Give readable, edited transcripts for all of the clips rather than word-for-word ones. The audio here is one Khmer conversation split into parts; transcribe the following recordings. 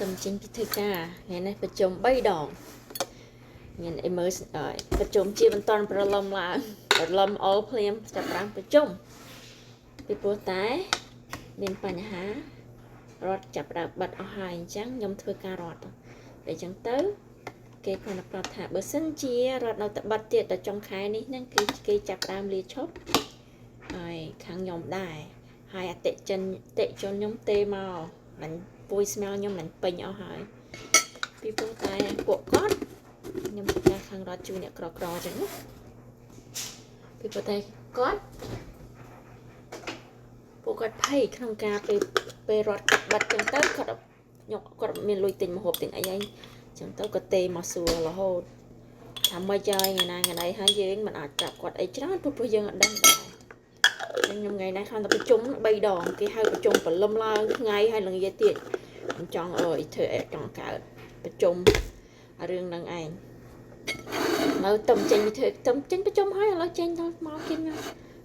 ទៅចេញពីធ្វើការថ្ងៃនេះប្រជុំ3ដងមាន emergency ប្រជុំជាបន្តប្រឡំឡើងប្រឡំអល់ភ្លាមចាប់ប្រាំប្រជុំពីព្រោះតែមានបញ្ហារដ្ឋចាប់ផ្ដើមបិទអស់ហើយអញ្ចឹងខ្ញុំធ្វើការរដ្ឋតែអញ្ចឹងទៅគេគ្រាន់តែប្រាប់ថាបើសិនជារដ្ឋនៅតែបិទទៀតដល់ចុងខែនេះហ្នឹងគឺគេចាប់ផ្ដើមលាឈប់ហើយខាងខ្ញុំដែរហើយអតិជនតិជនខ្ញុំទេមកអញ voice mail ខ្ញុំនឹងពេញអស់ហើយពីព្រោះតែពួកគាត់ខ្ញុំធ្វើការខាងរដ្ឋជួយអ្នកក្រក្រអញ្ចឹងណាពីព្រោះតែគាត់ពួកគាត់ភ័យក្នុងការពេលពេលរដ្ឋកាត់បិទចឹងទៅគាត់ខ្ញុំគាត់មានលុយទិញម្ហូបទិញអីហើយចឹងទៅក៏ទេមកសួររហូតថាមិនហើយថ្ងៃណាថ្ងៃណីហើយយើងមិនអាចប្រាប់គាត់អីច្រើនព្រោះព្រោះយើងអត់ដឹងដែរខ្ញុំថ្ងៃនេះខាងតែប្រជុំ3ដងគេហៅប្រជុំព្រលឹមឡើងថ្ងៃហើយនឹងនិយាយទៀតខ្ញុំចង់អើយធ្វើអីចង់កើតប្រជុំរឿងហ្នឹងឯងនៅតំចេញធ្វើតំចេញប្រជុំហើយឥឡូវចេញដល់មកគេខ្ញុំ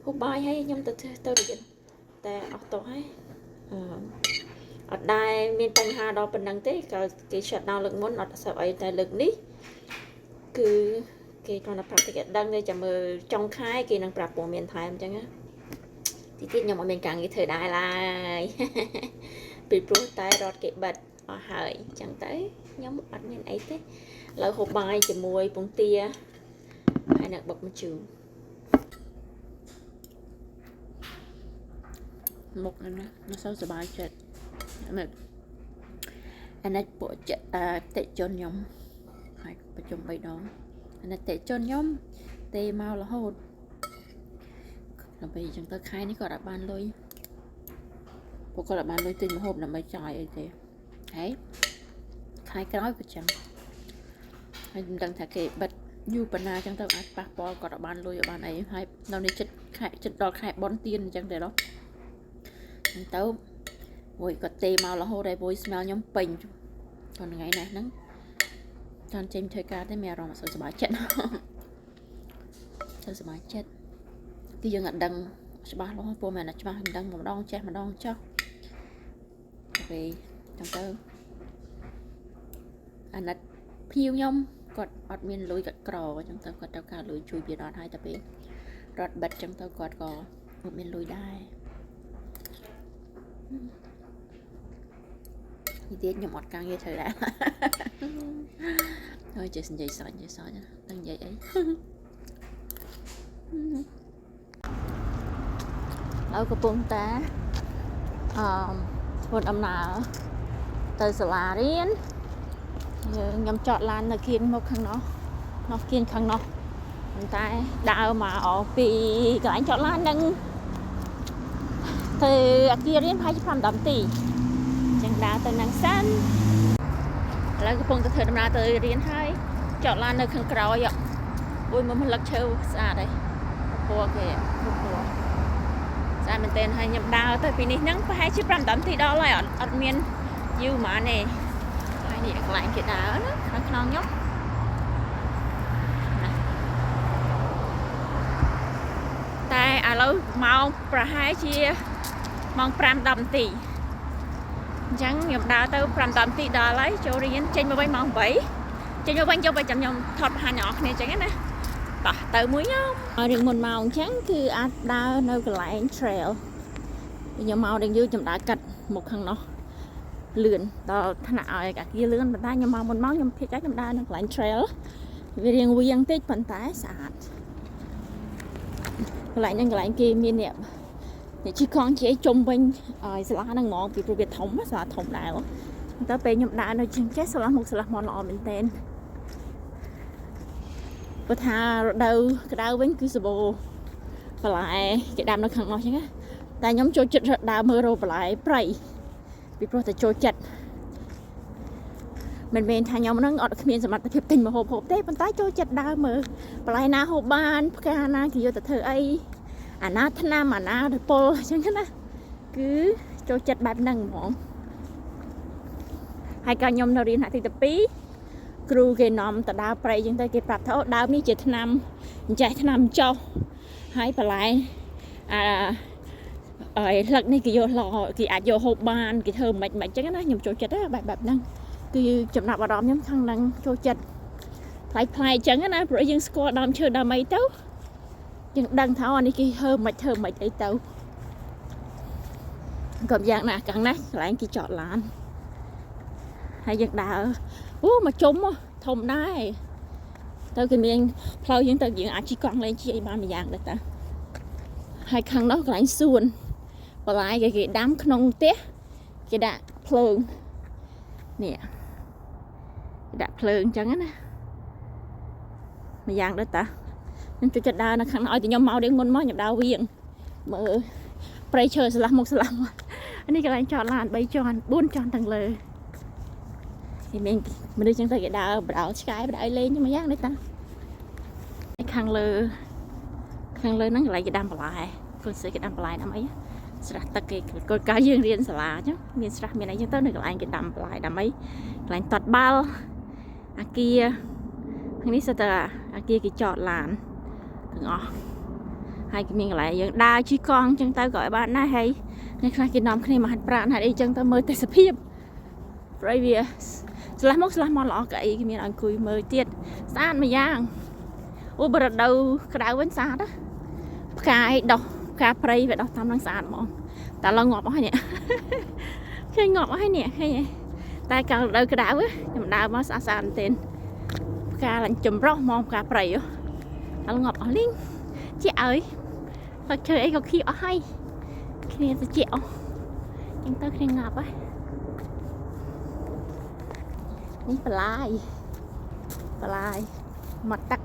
ហូបបាយហើយខ្ញុំទៅធ្វើទៅរៀនតែអស់តោះហើយអឺអត់ដែរមានបញ្ហាដល់ប៉ុណ្ណឹងទេក៏គេ shut down លើកមុនអត់សូវអីតែលើកនេះគឺគេគ្រាន់តែប្រាប់តែគេដឹងទេចាំមើលចុងខែគេនឹងប្រាប់ព័ត៌មានថែមអញ្ចឹងណាទីទៀតខ្ញុំអត់មានការងារធ្វើដែរឡើយ ពីព្រោះតែរដ្ឋគេបិទអស់ហើយអញ្ចឹងទៅខ្ញុំអត់មានអីទេឥឡូវហូបបាយជាមួយពងទាហើយនឹងបុកម្ជូរមុខហ្នឹងណាមិនសូវសប្បាយចិត្តមើលអានេះពួកចិត្តអតិជនខ្ញុំហើយប្រជុំ3ដងអានេះតិជនខ្ញុំទេមករហូតដើម្បីអញ្ចឹងទៅខែនេះគាត់អត់បានលុយពួកគាត់អត់បានលុយទិញម្ហូបដើម្បីចាយអីទេហើយខែក្រោយក៏ចឹងហើយមិនដឹងថាគេបិទយូរប៉ុណ្ណាអញ្ចឹងទៅអាចប៉ះពាល់គាត់អត់បានលុយអត់បានអីហើយនៅនេះចិត្តខែចិត្តដល់ខែបុណ្យទានអញ្ចឹងទេដល់អញ្ចឹងទៅមួយគាត់ទេមករហូតហើយ voice mail ខ្ញុំពេញគាត់ថ្ងៃនេះហ្នឹងចង់ចេញធ្វើការទេមានអារម្មណ៍អត់សូវសប្បាយចិត្ត សូវសប្បាយចិត្តគឺយើងអត់ដឹងច្បាស់លាស់ព្រោះមិនច្បាស់មិនដឹងម្ដងចេះម្ដងចោះពេលចឹងទៅអាណិតភ្ញៀវខ្ញុំគាត់អត់មានលុយគាត់ក្រចឹងទៅគាត់ត្រូវការលុយជួយពីរដ្ឋហើយតែពេលរដ្ឋបិទចឹងទៅគាត់ក៏អត់មានលុយដែរនេះទៀតខ្ញុំអត់ការងារធ្វើដែរ ហើយចេះនិយាយសើចនិយាយសើចដឹងនិយាយអី ឥឡូវកំពុងតែអឺធ្វើដំណើរទៅសាលារៀនយើងខ្ញុំចតឡាននៅគៀនមកខាងនោះនោះគៀនខាងនោះប៉ុន្តែដើរមកអស់ពីកន្លែងចតឡានហ្នឹងទៅអាគាររៀនប្រហែលជា5 10នាទីអញ្ចឹងដើរទៅនឹងសិនឥឡូវកំពុងតែធ្វើដំណើរទៅរៀនហើយចតឡាននៅខាងក្រោយអូយមកផ្លឹកឈើស្អាតហើយពណ៌គេពណ៌ ស្អាតមែនទែនហើយខ្ញុំដើរទៅពីនេះហ្នឹងប្រហែលជា5 10នាទីដល់ហើយអត់អត់មានយូរហ្មងទេហើយនេះកន្លែងគេដើរណាក្នុងក្នុងខ្ញុំណាតែឥឡូវម៉ោងប្រហែលជាម៉ោង5 10នាទីអញ្ចឹងខ្ញុំដើរទៅ5 10នាទីដល់ហើយចូលរៀនចេញមកវិញម៉ោង8ចេញមកវិញយកទៅចាំខ្ញុំថតបង្ហាញអ្នកនរគ្នាអញ្ចឹងណាតោះទៅមួយខ្ញុំហើយរៀងមុនមកអញ្ចឹងគឺអាចដើរនៅកន្លែង trail ខ្ញុំមកដល់យូរខ្ញុំដើរកាត់មកខាងនោះលឿនដល់ថ្នាក់ឲ្យអាគារលឿនប៉ុន្តែខ្ញុំមកមុនមកខ្ញុំភាគខ្ញុំដើរនៅកន្លែង trail វារៀងវៀងតិចប៉ុន្តែស្អាតកន្លែងហ្នឹងកន្លែងគេមានអ្នកអ្នកជិះកង់ជិះអីជុំវិញឲ្យសាលាហ្នឹងហ្មងពីព្រោះវាធំសាលាធំដែរតែពេលខ្ញុំដើរនៅជាងចេះស្រឡះមុខស្រឡះមាត់ល្អមែនទែនព្រោះថារដូវក្តៅវិញគឺសបោបន្លែគេដាំនៅខាងនោះចឹងណាតែខ្ញុំចូលចិត្តដើរមើលរកបន្លែព្រៃពីព្រោះតែចូលចិត្តមិនមែនថាខ្ញុំហ្នឹងអត់គ្មានសមត្ថភាពទិញម្ហូបហូបទេប៉ុន្តែចូលចិត្តដើរមើលបន្លែណាហូបបានផ្កាណាគេយកទៅធ្វើអីអាណាថ្នាំអាណារពលអញ្ចឹងណាគឺចូលចិត្តបែបហ្នឹងហ្មងហើយក៏ខ្ញុំនៅរៀនថ្នាក់ទី12គ្រូគេនាំទៅដើរព្រៃអញ្ចឹងទៅគេប្រាប់ថាអូដើមនេះជាថ្នាំអញ្ចេះថ្នាំចុះហើយបន្លែអាអីផ្លឹកនេះគេយកឡគេអាចយកហូបបានគេធ្វើមិនមិនអញ្ចឹងណាខ្ញុំចូលចិត្តបែបបែបហ្នឹង។ គឺចំណាប់អារម្មណ៍ខ្ញុំខាងហ្នឹងចូលចិត្តប្លែកប្លែកអញ្ចឹងណាព្រោះយើងស្គាល់ដើមឈើដើមអីទៅយើងដឹងថាអូអានេះគេធ្វើមិនធ្វើមិនអីទៅក៏យ៉ាងណាខាងនេះកន្លែងគេចតឡានហើយយើងដើរអូមកជុំហ៎ធំដែរទៅគេមានផ្លូវយើងទៅយើងអាចជិះកង់លេងជិះអីបានមួយយ៉ាងដែរតាហើយខាងនោះកន្លែងសួនបន្លែគេគេដាំក្នុងផ្ទះគេដាក់ភ្លើងនេះគេដាក់ភ្លើងអញ្ចឹងណាមួយយ៉ាងដែរតាខ្ញុំចូលចិត្តដើរនៅខាងនោះឲ្យតែខ្ញុំមករៀងមុនមកខ្ញុំដើរវៀងមើលព្រៃឈើស្លាស់មុខស្លាស់មាត់អានេះកន្លែងចតឡាន3ជាន់4ជាន់ទាំងលើគេមានមនុស្សចឹងទៅគេដើរបដៅឆ្កែបដៅលេងមួយយ៉ាងនេះតាហើយខាងលើខាងលើហ្នឹងកន្លែងគេដាំបន្លែកូនស្រីគេដាំបន្លែដាំអីស្រះទឹកគេគាត់កាលយើងរៀនសាលាអញ្ចឹងមានស្រះមានអីចឹងទៅនៅកន្លែងគេដាំបន្លែដាំអីកន្លែងទាត់បាល់អាគារខាងនេះសុទ្ធតែអាគារគេចតឡានទាំងអស់ហើយគេមានកន្លែងយើងដើរជិះកង់ចឹងទៅក៏ឲ្យបានដែរហើយអ្នកខ្លះគេនាំគ្នាមកហាត់ប្រាណហាត់អីចឹងទៅមើលទេសភាពព្រៃវាស្លាស់មកស្លាស់មកល្អកៅអីគេមានឲ្យអង្គុយមើលទៀតស្អាតមួយយ៉ាងអូបរដូវក្តៅវិញស្អាតណាផ្កាយដោះផ្កាព្រៃវាដោះតាមនឹងស្អាតហ្មងតែឡើងងាប់អស់ហើយនេះ ឃើញងាប់អស់ហើយនេះឃើញទេតែកាលរដូវក្តៅខ្ញុំដើរមកស្អាតស្អាតមែនទែនផ្កាឡើងចម្រុះហ្មងផ្កាព្រៃហ៎តែងាប់អស់លីងជាអើយផ្លែឈើអីក៏ខៀវអស់ហើយគ្នាទៅជាអស់ចឹងទៅគ្នាងាប់ហើយនេះបន្លាយបន្លាយមកទឹក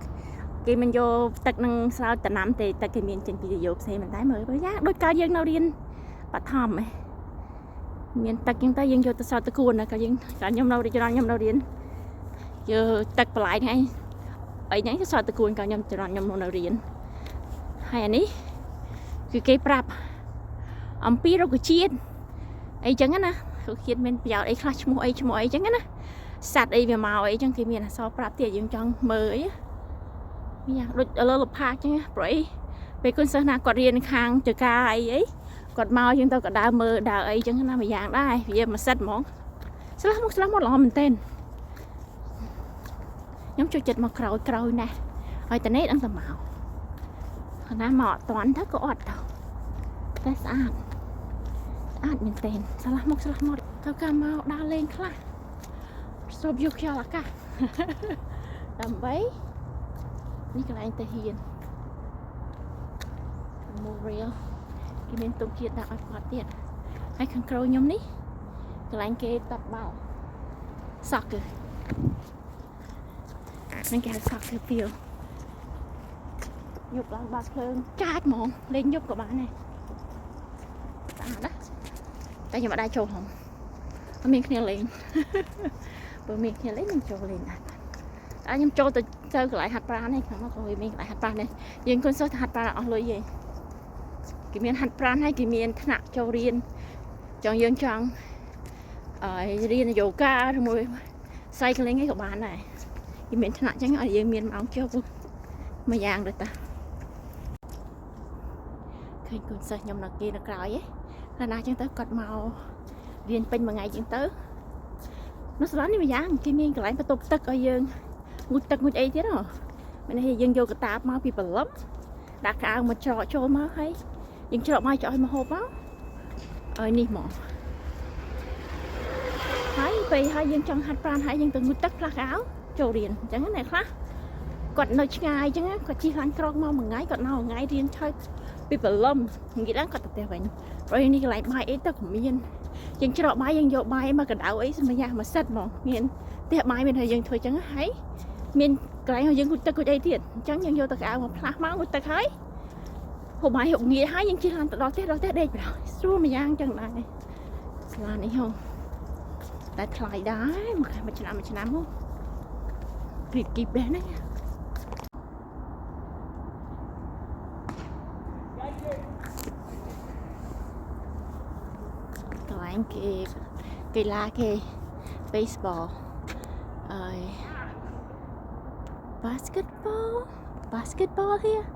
គេមិនយកទឹកនឹងស្រោចដំណាំទេទឹកគេមានចេញពីយោផ្សេងមិនដែរមើលបើយ៉ាងដូចកាលយើងនៅរៀនបឋមហ៎មានទឹកចឹងទៅយើងយកទៅស្រោចតកួនណាកាលយើងកាលខ្ញុំនៅរៀនខ្ញុំនៅរៀនយកទឹកបន្លាយហ្នឹងអីហ្នឹងទៅស្រោចតកួនកាលខ្ញុំជំនាន់ខ្ញុំនៅរៀនហើយអានេះគឺគេប្រាប់អំពីរុក្ខជាតិអីចឹងណារុក្ខជាតិមានប្រយោជន៍អីខ្លះឈ្មោះអីឈ្មោះអីចឹងណាសត្វអីវាមកអីចឹងគេមានអក្សរប្រាប់ទៀតយើងចង់មើលអីមានយ៉ាងដូចលើលផាកចឹងព្រោះអីពេលគុណសិស្សណាគាត់រៀនខាងចកាអីអីគាត់មកយើងទៅក៏ដើរមើលដើរអីចឹងណាមួយយ៉ាងដែរវាមួយសិតហ្មងស្លាស់មកស្លាស់មកល្អមែនទែនខ្ញុំចូលចិត្តមកក្រោយក្រោយណាស់ហើយតនេះដឹងតែមកណាមកអត់តាន់ទៅក៏អត់ទៅតែស្អាតស្អាតមែនទែនស្លាស់មកស្លាស់មកទៅកាមកដើរលេងខ្លះស្រូបយកខ្យល់អាកាស ដើម្បីនេះកន្លែងទៅហ៊ាន Memorial គេមានទង់ជាតិដាក់ឲ្យគាត់ទៀតហើយខាងក្រោយខ្ញុំនេះកន្លែងគេតាត់បាល់ soccer នឹងគេហៅ soccer field យប់ឡើងបាត់ភ្លើងចាចហ្មងលេងយប់ក៏បានដែរស្អាតណាតែខ្ញុំអត់ដែរចូលហងអត់មានគ្នាលេង បើមានគ្នាលេងនឹងចូលលេងដែរតែខ្ញុំចូលទៅទៅកន្លែងហាត់ប្រាណនេះខាងនោះក៏វាមានកន្លែងហាត់ប្រាណដែរយើងគុណសិស្សទៅហាត់ប្រាណអស់លុយឯងគេមានហាត់ប្រាណហើយគេមានថ្នាក់ចូលរៀនចង់យើងចង់អឺរៀនយូហ្គាឬមួយ cycling អីក៏បានដែរគេមានថ្នាក់ចឹងឲ្យយើងមានម៉ោងចូលមួយយ៉ាងដែរតាឃើញគុណសិស្សខ្ញុំនៅគេនៅក្រោយឯងកាលណាចឹងទៅគាត់មករៀនពេញមួយថ្ងៃចឹងទៅនៅសាលានេះមួយយ៉ាងគេមានកន្លែងបន្ទប់ទឹកឲ្យយើងងូតទឹកងូតអីទៀតហ៎មានន័យថាយើងយកកតាបមកពីព្រលឹមដាក់កៅមកច្រកចូលមកហើយយើងច្រកមកចោលមកហូបមកឲ្យនេះមកហើយពេលហើយយើងចង់ហាត់ប្រាណហើយយើងទៅងូតទឹកផ្លាស់កៅចូលរៀនអញ្ចឹងណាខ្លះគាត់នៅឆ្ងាយអញ្ចឹងគាត់ជិះឡានក្រុងមកមួយថ្ងៃគាត់នៅមួយថ្ងៃរៀនឆើពីព្រលឹមនិយាយឡើងគាត់ទៅផ្ទះវិញព្រោះនេះកន្លែងបាយអីទៅក៏មានយើងច្រកបាយយើងយកបាយមកកដៅអីសម្រាប់មួយសិតហ្មងមានផ្ទះបាយមានឲ្យយើងធ្វើអញ្ចឹងហើយមានកន្លែងឲ្យយើងងូតទឹកងូតអីទៀតអញ្ចឹងយើងយកទៅកៅមកផ្លាស់មកងូតទឹកហើយហូបបាយហូបងាយហើយយើងជិះឡានទៅដល់ផ្ទះដល់ផ្ទះដេកបណ្ដោយស្រួលមួយយ៉ាងអញ្ចឹងដែរសាលានេះហ៎តែថ្លៃដែរមួយខែមួយឆ្នាំមួយឆ្នាំហ៎ព្រីតគីបដែរណា កន្លែងគេកីឡាគេ baseball អើយ basketball basketball here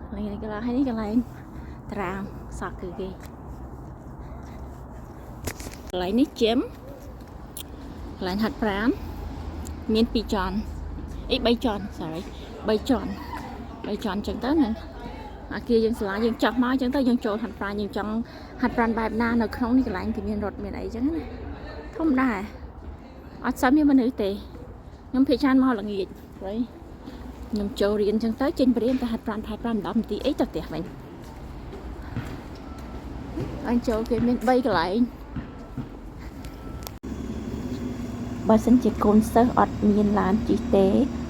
កន្លែងនេះកីឡាហើយនេះកន្លែងតារាង soccer គេកន្លែងនេះ gym កន្លែងហាត់ប្រាណមាន2ជាន់អី3ជាន់ sorry 3ជាន់3ជាន់ចឹងទៅហ្នឹងអាគារយើងសាលាយើងចោះមកចឹងទៅយើងចូលហាត់ប្រាណយើងចង់ហាត់ប្រាណបែបណានៅក្នុងនេះកន្លែងគេមានរត់មានអីចឹងណាធំដែរអត់សូវមានមនុស្សទេខ្ញុំភាគច្រើនមកល្ងាចហើយខ្ញុំចូលរៀនចឹងទៅចេញបរៀនទៅហាត់ប្រាណហាត់ប្រាណ10នាទីអីទៅផ្ទះវិញអញចូលគេមាន3កន្លែង បើសិនជាកូនសិស្សអត់មានឡានជិះទេ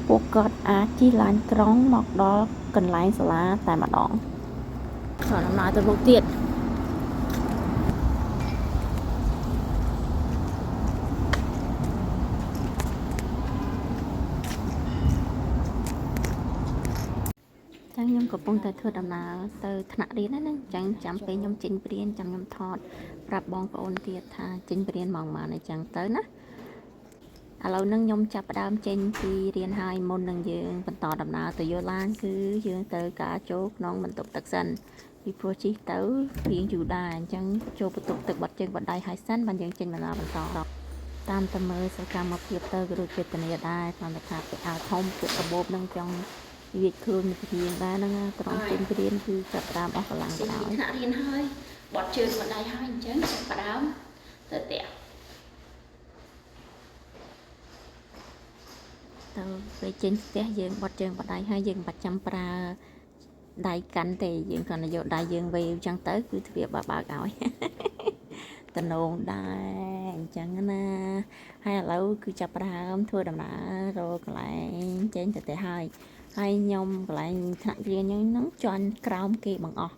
ពួកគាត់អាចជិះឡានក្រុងមកដល់កន្លែងសាលាតែម្ដងចូលដំណើរទៅមុខទៀត ចឹងខ្ញុំកំពុងតែធ្វើដំណើរទៅថ្នាក់រៀនហ្នឹងចឹងចាំពេលខ្ញុំចេញព្រៀនចាំខ្ញុំថតប្រាប់បងប្អូនទៀតថាចេញព្រៀនម៉ោងប៉ុន្មានអញ្ចឹងទៅណាឥឡូវហ្នឹងខ្ញុំចាប់ផ្ដើមចេញពីរៀនហើយមុននឹងយើងបន្តដំណើរទៅយកឡានគឺយើងត្រូវការចូលក្នុងបន្ទប់ទឹកសិនពីព្រោះជិះទៅរៀងយូរដែរអញ្ចឹងចូលបន្ទប់ទឹកបត់ជើងបត់ដៃហើយសិនបានយើងចេញដំណើរបន្តតាមតែមើលសកម្មភាពទៅក៏ដូចវេទនាដែរគ្រាន់តែថាពាក់អាវធំពាក់កាបូបនឹងចង់វាចខ្លួនមួយរៀងដែរហ្នឹងណាត្រង់ចេញពីរៀនគឺចាប់ផ្ដើមអស់កម្លាំង ចេញ បណ្ដោយ ពីថ្នាក់រៀនហើយបត់ជើងបត់ដៃហើយអញ្ចឹងចាប់ផ្ដើមទៅផ្ទះ ទៅពេលចេញផ្ទះយើងបត់ជើងបត់ដៃហើយយើងមិនបាច់ចាំប្រើដៃកាន់ទេយើងគ្រាន់តែយកដៃយើងវេវអញ្ចឹងទៅគឺទ្វារបើបើកឲ្យ តំណងដែរអញ្ចឹងណាហើយឥឡូវគឺចាប់ផ្ដើមធ្វើដំណើររកកន្លែងចេញទៅផ្ទះហើយហើយខ្ញុំកន្លែងថ្នាក់រៀនខ្ញុំហ្នឹងជាន់ក្រោមគេបង្អស់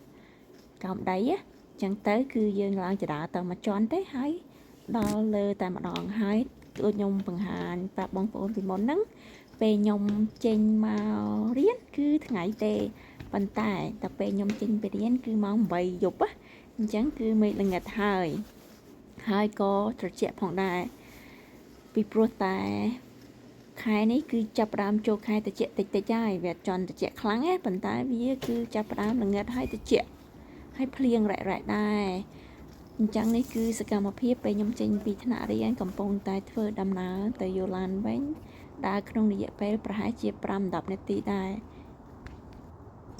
ក្រោមដីណាអញ្ចឹងទៅគឺយើងឡើងចរាទៅមួយជាន់ទេហើយដល់លើតែម្ដងហើយដូចខ្ញុំបង្ហាញប្រាប់បងប្អូនពីមុនហ្នឹងពេលខ្ញុំចេញមករៀនគឺថ្ងៃទេប៉ុន្តែតែពេលខ្ញុំចេញពីរៀនគឺម៉ោង8យប់ណាអញ្ចឹងគឺមេឃល្ងិតហើយ ហើយក៏ត្រជាក់ផងដែរពីព្រោះតែខែនេះគឺចាប់ផ្ដើមចូលខែត្រជាក់តិចតិចៗហើយវាអត់ចន់ត្រជាក់ខ្លាំងទេប៉ុន្តែវាគឺចាប់ផ្ដើមល្ងិតហើយត្រជាក់ហើយភ្លៀងរ៉ែកៗដែរអញ្ចឹងនេះគឺសកម្មភាពពេលខ្ញុំចេញពីថ្នាក់រៀនកំពុងតែធ្វើដំណើរទៅយកឡានវិញដើរក្នុងរយៈពេលប្រហែលជា5-10នាទីដែរ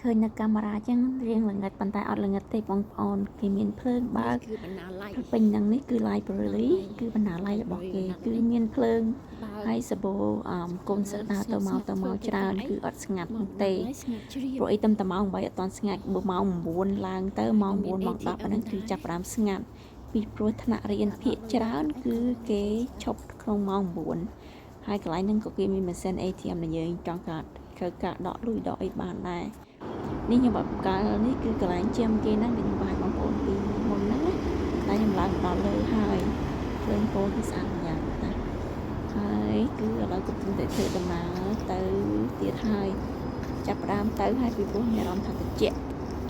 ឃើញនៅកាមេរ៉ាចឹងរៀងល្ងិតប៉ុន្តែអត់ល្ងិតទេបងប្អូនគេមានភ្លើងបើក គឺបណ្ណាល័យ ពេញហ្នឹងនេះគឺ library គឺបណ្ណាល័យរបស់គេគឺមានភ្លើង បើ ហើយសបោអមកូនសិស្សដើរទៅមកទៅមកច្រើនគឺអត់ស្ងាត់នោះទេ ស្ងាត់ជ្រាប ព្រោះអីតែម៉ោង8អត់ទាន់ស្ងាត់បើម៉ោង9ឡើងទៅម៉ោង9ម៉ោង10អាហ្នឹងគឺចាប់ផ្ដើមស្ងាត់ពីព្រោះថ្នាក់រៀនភាគច្រើនគឺគេឈប់ក្នុងម៉ោង9ហើយកន្លែងហ្នឹងក៏គេមានម៉ាស៊ីន ATM ដែលយើងចង់ការត្រូវការដកលុយដកអីបានដែរនេះខ្ញុំបកកាលនេះគឺកន្លែងជាមគេហ្នឹងដែលខ្ញុំបង្ហាញបងប្អូនពីមុនហ្នឹងណាតែខ្ញុំឡើងមកដល់លើហើយភ្លើងពោលគឺស្អាតយ៉ាងណាស់ហើយគឺឥឡូវកំពុងតែធ្វើដំណើរទៅទៀតហើយចាប់ផ្ដើមទៅហើយពីព្រោះមានអារម្មណ៍ថាត្រជាក់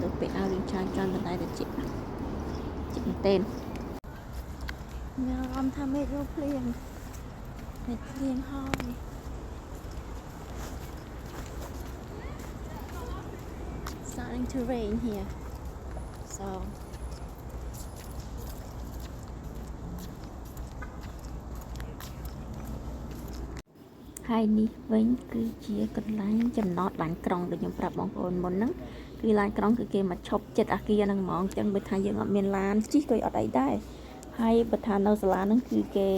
ទៅពេលឲ្យរៀងច្រើនច្រើនប៉ុន្តែត្រជាក់ណាស់ត្រជាក់មែនទែនមានអារម្មណ៍ថាមេឃរភ្លៀងមេឃភ្លៀងហើយ Starting to rain here, so ហើយនេះវិញគឺជាកន្លែងចំណតឡានក្រុងដូចខ្ញុំប្រាប់បងប្អូនមុនហ្នឹងគឺឡានក្រុងគឺគេមកឈប់ចិត្តអាគារហ្នឹងហ្មងអញ្ចឹងបើថាយើងអត់មានឡានជិះក៏អត់អីដែរហើយបើថានៅសាលាហ្នឹងគឺគេ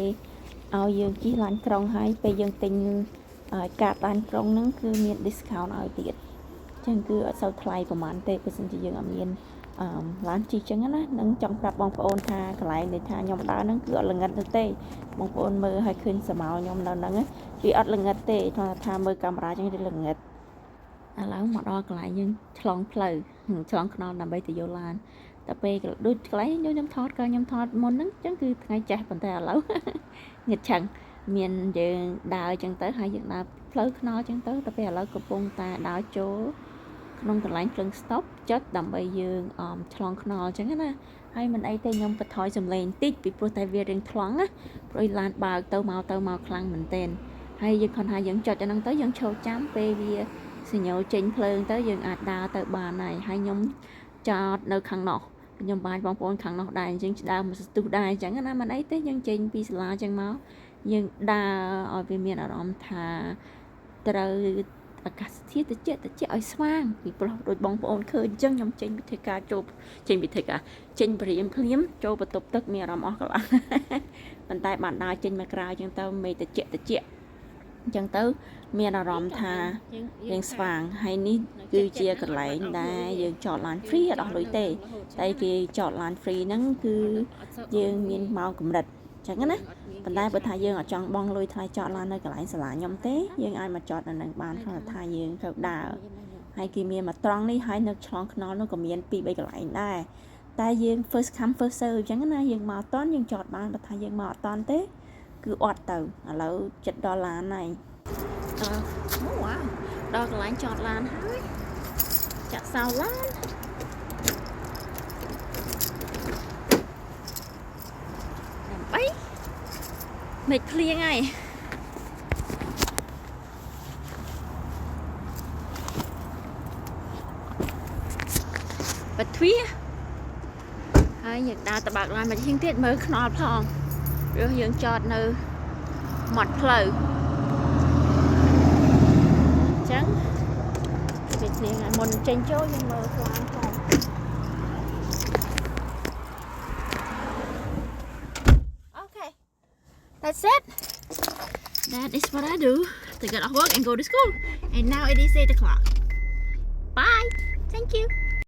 ឲ្យយើងជិះឡានក្រុងហើយពេលយើងទិញកាតឡានក្រុងហ្នឹងគឺមាន discount ឲ្យទៀតអញ្ចឹងគឺអត់សូវថ្លៃប្រហែលទេបើសិនជាយើងអត់មានអឺឡានជិះអញ្ចឹងណានឹងចង់ប្រាប់បងប្អូនថាកន្លែងដែលថាខ្ញុំដើរហ្នឹងគឺអត់ល្ងិតនោះទេបងប្អូនមើលឲ្យឃើញស្រមោលខ្ញុំនៅហ្នឹងណា វាអត់ល្ងិតទេគ្រាន់តែថាមើលកាមេរ៉ាចឹងវាល្ងិតឥឡូវមកដល់កន្លែងយើងឆ្លងផ្លូវឆ្លងថ្នល់ដើម្បីទៅយកឡានតែពេលដូចកន្លែងខ្ញុំថតក៏ខ្ញុំថតមុនហ្នឹងចឹងគឺថ្ងៃចាស់ប៉ុន្តែឥឡូវ ងឹតឆឹងមានយើងដើរចឹងទៅហើយយើងដើរផ្លូវថ្នល់ចឹងទៅតែពេលឥឡូវកំពុងតែដើរចូលក្នុងកន្លែងភ្លើង stop ចុចដើម្បីយើងអមឆ្លងថ្នល់ចឹងណាហើយមិនអីទេខ្ញុំបន្ថយសំឡេងបន្តិចពីព្រោះតែវារៀងថ្លង់ណាព្រោះឡានបើកទៅមកទៅមកខ្លាំងមែនទែន ហើយយើងគ្រាន់ថាយើងចុចអាហ្នឹងទៅយើងឈរចាំពេលវាសញ្ញាចេញភ្លើងទៅយើងអាចដើរទៅបានហើយហើយខ្ញុំចតនៅខាងនោះខ្ញុំបានបងប្អូនខាងនោះដែរអញ្ចឹងដើមមកស្ទុះដែរអញ្ចឹងណាមិនអីទេយើងចេញពីសាលាអញ្ចឹងមក យើងដើរឲ្យវាមានអារម្មណ៍ថាត្រូវអាកាសធាតុត្រជាក់ត្រជាក់ឲ្យស្វាងពីព្រោះដូចបងប្អូនឃើញអញ្ចឹងខ្ញុំចេញពីធ្វើការចូលចេញពីធ្វើការចេញព្រាមភ្លាមចូលបន្ទប់ទឹកមានអារម្មណ៍អស់កម្លាំង ប៉ុន្តែបានដើរចេញមកក្រៅអញ្ចឹងទៅមេឃត្រជាក់ត្រជាក់អញ្ចឹងទៅមានអារម្មណ៍ថាយើងស្វាងហើយនេះគឺជាកន្លែងដែលយើងចតឡាន free អត់អស់លុយទេតែគេចតឡាន free ហ្នឹងគឺយើងមានម៉ោងកម្រិតអញ្ចឹងណាប៉ុន្តែបើថាយើងអត់ចង់បង់លុយថ្លៃចតឡាននៅកន្លែងសាលាខ្ញុំទេយើងអាចមកចតនៅនឹងបានគ្រាន់តែថាយើងត្រូវដើរហើយគេមានមកត្រង់នេះហើយនៅឆ្លងថ្នល់នោះក៏មាន2 3កន្លែងដែរតែយើង first come first serve អញ្ចឹងណាយើងមកអត់តន់យើងចតបានបើថាយើងមកអត់តន់ទេគឺអត់ទៅឥឡូវចិត្តដល់ឡានហើយដល់អូវ៉ាវដល់កន្លែងចតឡានហើយចាក់សោឡានដើម្បីមេឃភ្លៀងហើយបិទទ្វារហើយយើងដើរទៅបើកឡានមកជាងទៀតមើលខ្នល់ផងព្រោះយើងចតនៅមាត់ផ្លូវអញ្ចឹងវាភ្លៀងហើយមុនចេញចូលយើងមើលឡានផង Okay, that's it. That is what I do to get off work and go to school. And now it is 8 o'clock. Bye. Thank you.